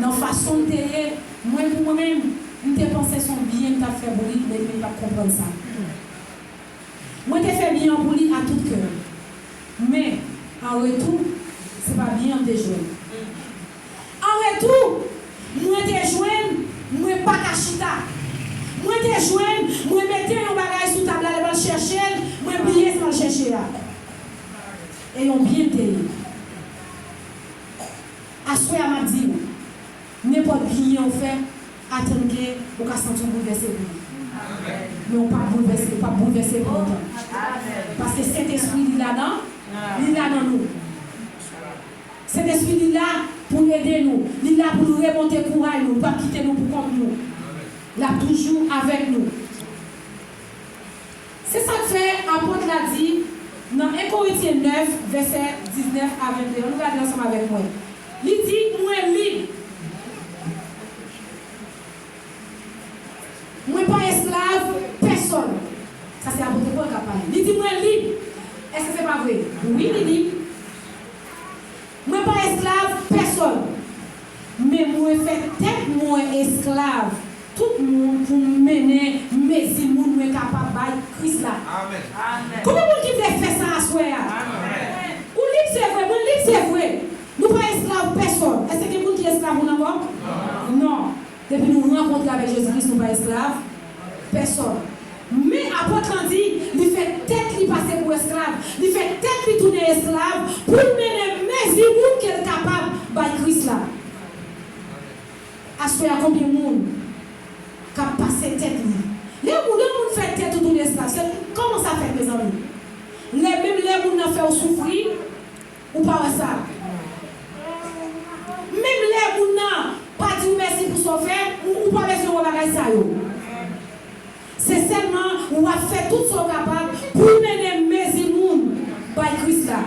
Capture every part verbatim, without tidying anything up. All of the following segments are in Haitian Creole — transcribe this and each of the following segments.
Nan fason l te ye, mwen pou mwen menm, m te panse se yon byen m t ap fè pou li, men li menm li pa t konprann sa. Mwen te fè byen an pou li a tout kè. Men, an retou, se pa byen an m te jwenn. An retou, mwen te jwenn, mwen pa ka chita. Mwen te jwenn, mwen mete yon bagay sou tab la, lè m al chèche l, mwen bliye sa m al chèche a. E yon byen l te ye. Aswè a, m ap di w, nenpòt byen ou fè, atann ke ou ka santi w boulvèse pou li. Men ou p ap boulvèse, ou p ap boulvèse pou lontan. Paske Sentespri li ladan, li ladan nou. Sentespri li la pou l ede nou, li la pou l remonte kouray nou, li p ap kite nou pou kont nou. L ap toujou avèk nou. Se sa k fè apot la di nan en Korentyen nèf, vèsè diznèf a venteyen, nou gade ansanm avèk mwen. Li di, mwen lib. Mwen pa esklav pèsonn. Sa se apot Pòl k ap pale. Li di, mwen lib. Èske se pa vre? Wi, li lib. Mwen pa esklav pèsonn, men mwen fè tèt mwen esklav tout moun pou m mennen mezi moun mwen kapab bay Kris la. Amèn. Konbyen moun ki vle fè sa aswè a? Amèn. Ou lib, se vre, mwen lib, se vre. Nou pa esklav pèsonn. Èske gen moun ki esklav moun ankò? Non. Non. Depi nou rankontre avèk Jezi Kris, nou pa esklav pèsonn. Men apot lan di, li fè tèt li pase pou esklav, li fè tèt li tounen esklav pou l mennen mezi moun ke l kapab bay Kris la. Aswè a, konbyen moun k ap pase tèt li? Lè moun, lè moun fè tèt ou tounen esklav, se kòman sa fèt, mezanmi? Lè, menm lè moun nan fè w soufri, ou pa wè sa. Menm lè moun nan pa di w mèsi pou sa w fè, ou, ou pa bezwen wè bagay sa yo. Se sèlman w ap fè tout sa w kapab pou w mennen mezi moun bay Kris la.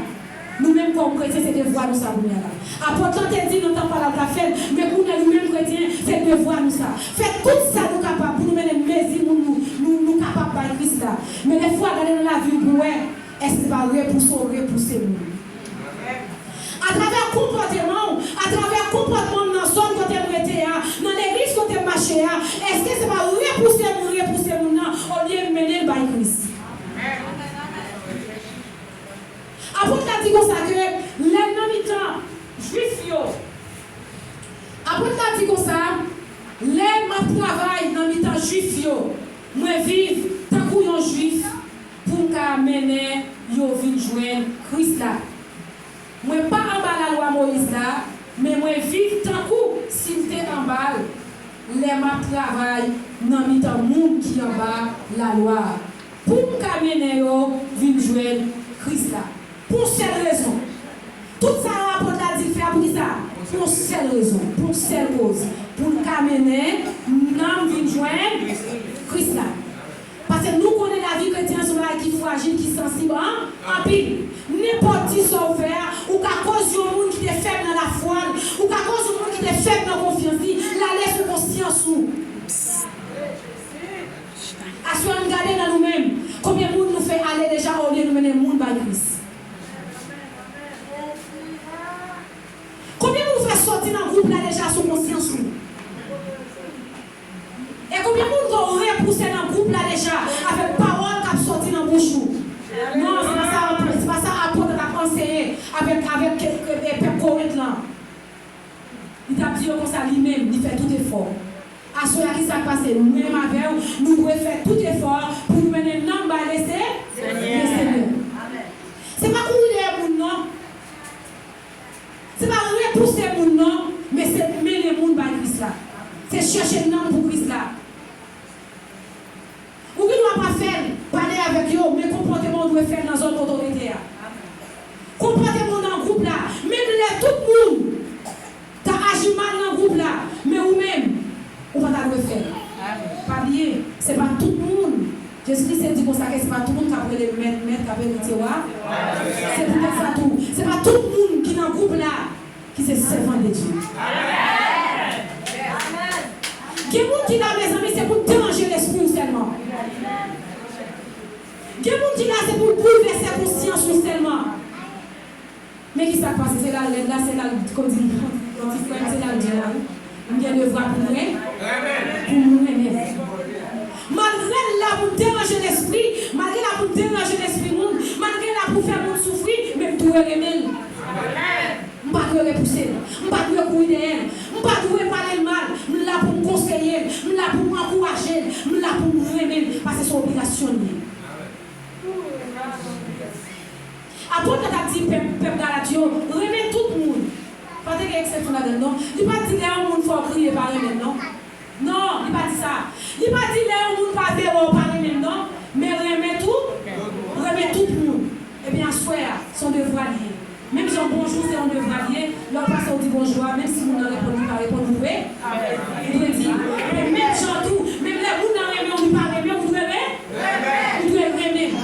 Nou menm kòm kretyen, se devwa nou sa kounye a la. Apot lan te di nan tan pa l al t ap fè l, men kounye a nou menm kretyen, se devwa nou sa. Fè tout sa nou kapab pou nou mennen mezi moun nou, nou, nou kapab bay Kris la. Men dèfwa, gade nan lavi w pou w wè, èske se pa repouse w repouse moun? Atravè konpòteman w, atravè konpòtman m nan zòn kote m rete a, nan legliz kote m mache a, èske se pa repouse m repouse moun nan olye m mennen l bay Kris? Apot la di konsa ke lè m nan mitan Jwif yo, apot la di konsa, lè m ap travay nan mitan Jwif yo, mwen viv tankou yon Jwif pou m ka mennen yo vin jwenn Kris la. Mwen pa anba lalwa Moyiz la, men mwen viv tankou si m te anba l lè m ap travay nan mitan moun ki anba lalwa a, pou m ka mennen yo vin jwenn Kris la. Pou yon sèl rezon. Tout sa apot la di l fè a, poukisa? Pou yon sèl rezon, pou yon sèl koz. Pou l ka mennen nanm vin jwenn Kris la. Paske nou konnen lavi kretyen an se yon bagay ki frajil, ki sansib an, anpil. Nenpòt ti sa w fè a, ou ka koz yon moun ki te fèb nan lafwa l, ou ka koz yon moun ki te fèb nan konfyans li, l ale sou konsyans ou. Aswè, ann gade nan nou menm, konbyen moun nou fè ale deja olye nou mennen moun bay Kris? Konbyen moun ou fè soti nan gwoup la deja sou konsyans ou? E konbyen moun ke w repouse nan gwoup la deja avèk pawòl k ap soti nan bouch ou? Non, se pa sa, se pa sa apot la t ap anseye avèk, avèk ke, ke, e, pèp Korent lan. Li t ap di yo konsa li menm, li fè tout efò. Aswè a, ki sa k pase? Nou menm avè w, nou dwe fè tout efò pou nou mennen nanm bay Lese-, Lesenyè. Se pa kouri dèyè moun, non. Se pa repouse moun non, men se mennen moun bay Kris la. Se chèche nanm pou Kris la. Ou gen dwa pa fè l, pale avèk yo, men konpòteman w dwe fè l nan zòn kote w rete a. Konpòteman w nan gwoup la, menm lè tout moun ta aji mal nan gwoup la, men ou menm, ou pa ta dwe fè l. Pa bliye, se pa tout moun Jezi Kris te di konsa ke se pa tout moun k ap rele mèt, mèt, k ap eritye wa. Se poutèt sa tou, se pa tout moun ki nan gwoup la ki se sèvan de Dye. Gen moun ki la, mezanmi, se pou deranje lespri w sèlman. Gen moun ki la, se pou boulvèse konsyans ou sèlman. Men ki sa k pase? Se la l rèd la, se la l, kòm di yon ti frè m, se la l la, wi. M gen devwa pou m ren-, pou m renmen. Malgre l la pou deranje lespri, malgre l la pou deranje lespri moun, malgre l la pou fè moun soufri, men m dwe renmen l. M pa dwe repouse l. M pa dwe kouri dèyè l. M pa dwe pale l mal. M la pou m konseye l. M la pou m ankouraje l. M la pou m renmen l. Paske se obligasyon l ye. Apot la t ap di pèp, pèp Galat yo, renmen tout moun. Pa te gen eksepsyon ladan l, non. Li pa t di lè yon moun fè w kriye, pa renmen l, non. Non, li pa di sa. Li pa di lè yon moun pa vle wè w, pa renmen l, non. Men renmen tout, renmen tout moun. Ebyen, aswè a, se yon devwa li ye. Menm jan bonjou se yon devwa li ye, lè w pase w di bonjou a, menm si moun nan reponn, li pa reponn, ou dwe, ou dwe di. Men menm jan tou, menm lè moun nan renmen w, li pa renmen w, ou dwe ren-, ou dwe renmen.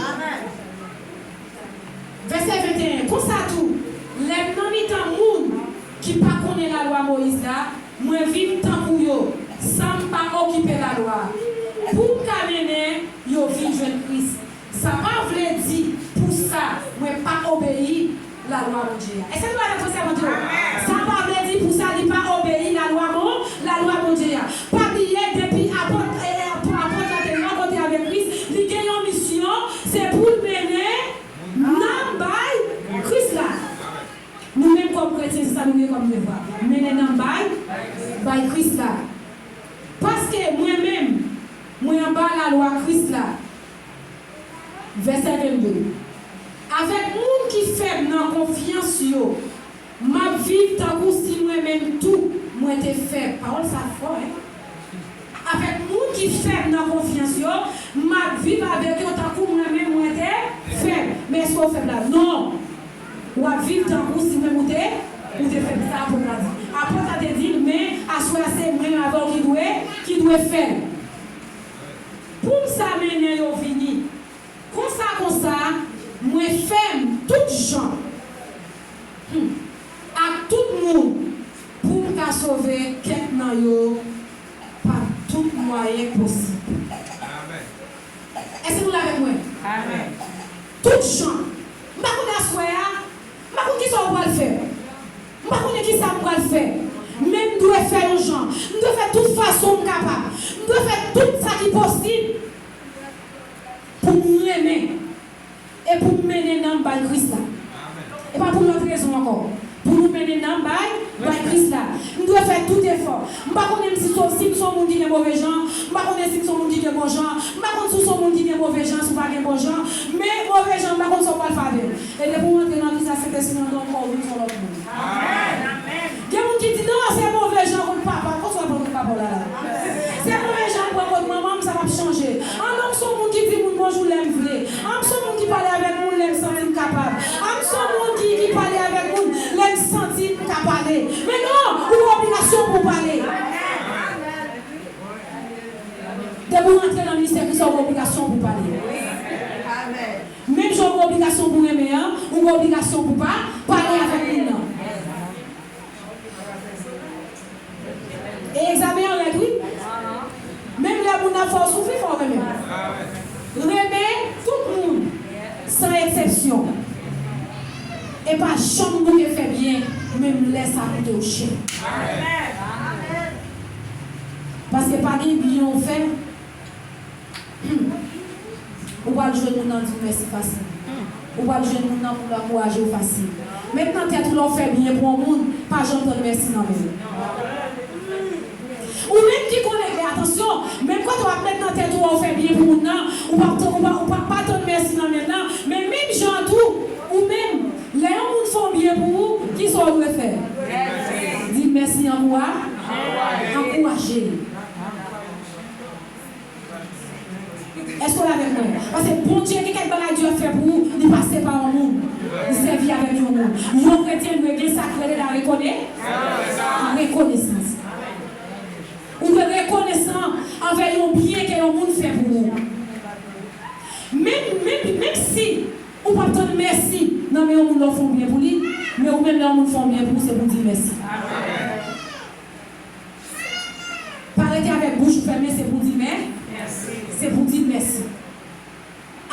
Vèsè venteyen, konsa tou, lè m nan mitan moun ki pa konnen lalwa Moyiz la, mwen viv tankou yo, san m pa okipe lalwa a, pou m ka mennen yo vin jwenn Kris. Sa pa vle di pou sa mwen pa obeyi lalwa Bondye a. Èske nou avèk mwen, sèvant yo? Sa pa vle di pou sa li pa obeyi lalwa Bon-, lalwa Bondye a. Pa bliye, depi apot, e, e, apot la te rankontre avèk Kris, li gen yon misyon, se pou l mennen nanm bay Kris la. Nou menm kòm kretyen, se sa nou gen kòm devwa. Mennen nanm bay, bay Kris la. Paske mwen menm, mwen anba lalwa Kris la. Vèsè vennde. Avèk moun ki fèb nan konfyans yo, m ap viv tankou si mwen menm tou mwen te fèb. Pawòl sa fò, en? Avèk moun ki fèb nan konfyans yo, m ap viv avèk yo tankou mwen menm mwen te fèb. Men èske w fèb la? Non. W ap viv tankou si menm ou te, ou te fèb. Sa apot la di. Apot la te di l, men aswè a se mwen avè w ki dwe, ki dwe fè l. Pou m sa mennen yo vini. Konsa, konsa, mwen fèm tout jan, hmm, ak tout moun pou m ka sove kèk nan yo pa tout mwayen posib. Amèn. Èske nou la avèk mwen? Amèn. Tout jan. M pa konn aswè a, m pa konn kisa w pral fè. M pa konnen kisa m pral fè. Men m dwe fè yon jan. M dwe fè tout fason m kapab. M dwe fè tout sa ki posib pou m renmen e pou m mennen nanm bay Kris la. E pa pou lòt rezon ankò. Pou nou mennen nanm bay, bay Kris la. M dwe fè tout efò. M pa konnen si m se, si m se yon moun ki gen move jan. M pa konnen si m se yon moun ki gen bon jan. M pa konn si w se yon moun ki gen move jan, si w pa gen bon jan. Men move jan, m pa konn sa w pral fè avè l. E depi w antre nan Kris la, Sentespri an gen yon kò w vin se yon lòt moun. Amèn. Gen moun ki di, "Non, se move jan kont papa." Konsa w pran kont papa w la la. Se move jan m pran kont manman m, sa p ap chanje. An non, m se yon moun ki di moun bonjou lè m vle. An m se yon moun ki pale avèk moun lè m santi m kapab. An m se yon moun ki, ki pale avèk moun lè m santi m ka pale. Men non, ou gen obligasyon pou w pale. Depi w rantre nan ministè Kris la, ou gen obligasyon pou w pale. Menm jan w gen obligasyon pou renmen an, ou gen obligasyon pou pa pale avèk moun nan. E egzamen an rèd, wi. Menm lè moun nan fè w soufri, fò w renmen. Renmen tout moun, san eksepsyon. E pa janm bouke fè byen, menm lè sa koute w chè. Paske pa gen byen w fè, hmm, ou pral jwenn moun nan di w mèsi fasil. Ou pral jwenn moun nan pou l ankouraje w fasil. Met nan tèt ou, lè w fè byen pou yon moun, pa janm tann mèsi nan men l. Ou menm ki konnen, men atansyon, menm kote w ap met nan tèt ou, w fè byen pou moun nan, ou p ap tann, ou pa, ou pa, pa tann mèsi nan men l nan, men menm jan an tou, ou menm, lè yon moun fè yon byen pou ou, kisa w dwe fè? Di mèsi, ankoura-, ankouraje l. Èske w la avèk mwen? Paske Bondye gen kèk bagay Dye ap fè pou ou, li pase pa yon moun. Li sèvi avèk yon moun. Yon kretyen dwe gen sa k rele la rekone-, la rekonesans. Ou dwe rekonesan anvè yon byen ke yon moun fè pou ou. Menm, menm, menm si ou p ap tann mèsi nan men yon moun lè w fè yon byen pou li, men ou menm lè yon moun fè yon byen pou ou, se pou w di mèsi. Pa rete avèk bouch ou fèmen, se pou di mè-, se pou di mèsi.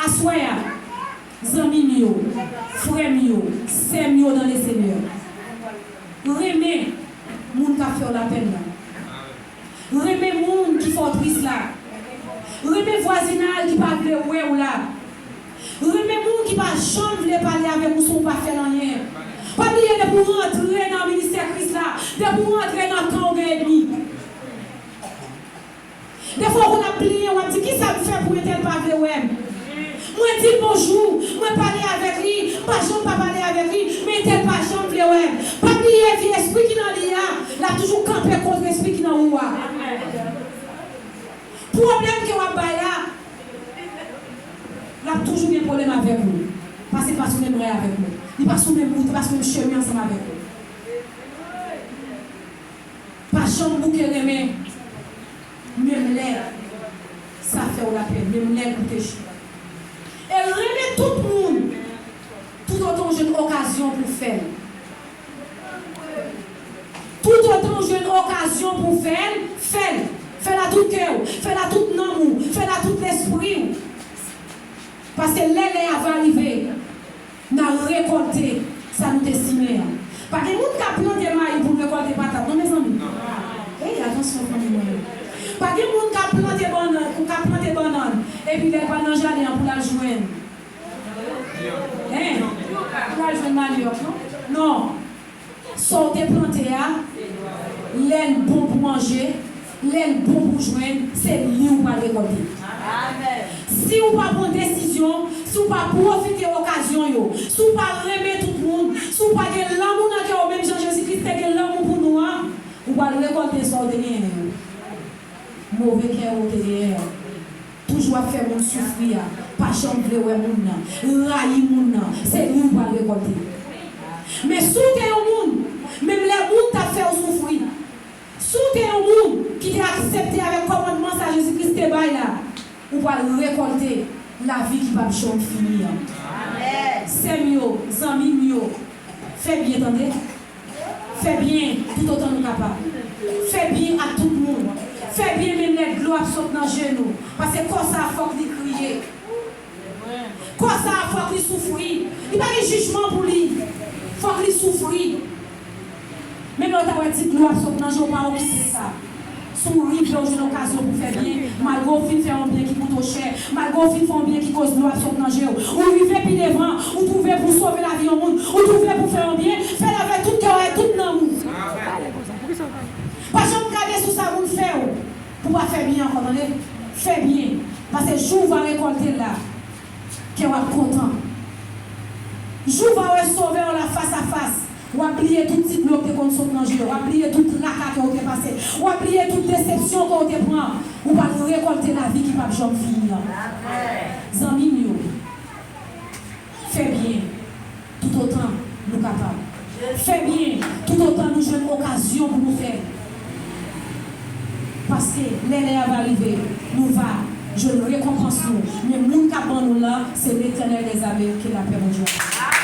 Aswè a, zanmi m yo, frè m yo, sè m yo dans le Seigneur, renmen moun k ap fè w lapenn nan. Renmen moun ki fè w tris la. Renmen vwazinay ki pa vle wè w la. Renmen moun ki pa janm vle pale avèk ou si w pa fè l anyen. Pa bliye depi w rantre nan ministè Kris la, depi w rantre nan kan w gen ènmi. Defwa ou konn ap plenyen, w ap di, "Kisa m fè pou entèl pa vle wè m?" Mwen di l bonjou, mwen pale avèk li, m pa janm pa pale avèk li, men entèl pa janm vle wè m. Pa bliye vye espri ki nan li a, l ap toujou kanpe kont espri ki nan ou a. Pwoblèm ke w ap bay la, l ap toujou gen pwoblèm avèk ou. Paske li pa sou menm rèy avèk ou. Li pa sou menm wout, li pa sou menm chemen ansanm avèk ou. Pa janm bouke renmen, menm lè sa fè w lapenn, menm lè l koute cho. E renmen tout moun, toutotan w jwenn okazyon pou w fè l. Toutotan w jwenn okazyon pou w fè l, fè l. Fè l a tout kè w, fè l a tout nanm ou, fè l a tout lespri w. Paske lè lè a va rive, n a rekòlte sa nou te simen an. Pa gen moun k ap plante mayi pou l rekòlte patat, non, mezanmi? Ey, atansyon, fanmi mwen yo. Pa gen moun k ap plante bannann, k ap plante bannann, epi lè l pral nan jaden an pou l al jwenn. Hein? Pou l al jwenn manyòk, non? Non. Sa w te plante a, lè l bon pou manje, lè l bon pou jwenn, se li w pral rekòlte. Si w pa pran desizyon, si w pa pwofite okazyon yo, si w pa renmen tout moun, si w pa gen lanmou nan kè w menm jan Jezi Kris te gen lanmou pou nou an, ou pral rekòlte sa w te genyen yo. Move kè ou te genyen an. Toujou ap fè moun soufri a, pa janm vle wè moun nan, rayi moun nan, se li w pral rekòlte. Men si w te yon moun, menm lè moun t ap fè w soufri, si w te yon moun ki te aksepte avèk kòmandman sa Jezi Kris te bay la, ou pral rekòlte lavi ki p ap janm fini an. Sè m yo, zanmi m yo, fè byen tande. Fè byen toutotan nou kapab. Fè byen ak tout moun. Fè byen menm lè dlo ap sot nan je nou. Paske kò sa a fòk li kriye. Kò sa a fòk li soufri. Li pa gen jijman pou li. Fòk li soufri. Menm lè w ta wè ti dlo ap sot nan je w, pa okipe sa. Si w rive w jwenn okazyon pou fè byen, malgre w fin fè yon byen ki koute w chè, malgre w fin fè yon byen ki koz dlo ap sot nan je w, ou rive pi devan, ou twouve pou w sove lavi yon moun, ou twouve pou w fè yon byen, fè l avèk tout kè w, avèk tout nanm ou. Pa janm gade sou sa moun fè w pou w pa fè byen ankò, tande. Fè byen, paske jou w va rekòlte l la, kè w ap kontan. Jou w va wè Sovè w la fas a fas, w ap bliye tout ti dlo ki te konn sot nan je w, w ap bliye tout traka ke w te pase, w ap bliye tout desepsyon ke w te pran. Ou pral rekòlte lavi ki p ap janm fini an. Zanmi m yo, fè byen toutotan nou kapab. Fè byen toutotan nou jwenn okazyon pou nou fè. Paske lè lè a va rive, nou va jwenn rekonpans nou. Men moun k ap ban nou l la, se Letènèl dèzame, ke lapè Bondye.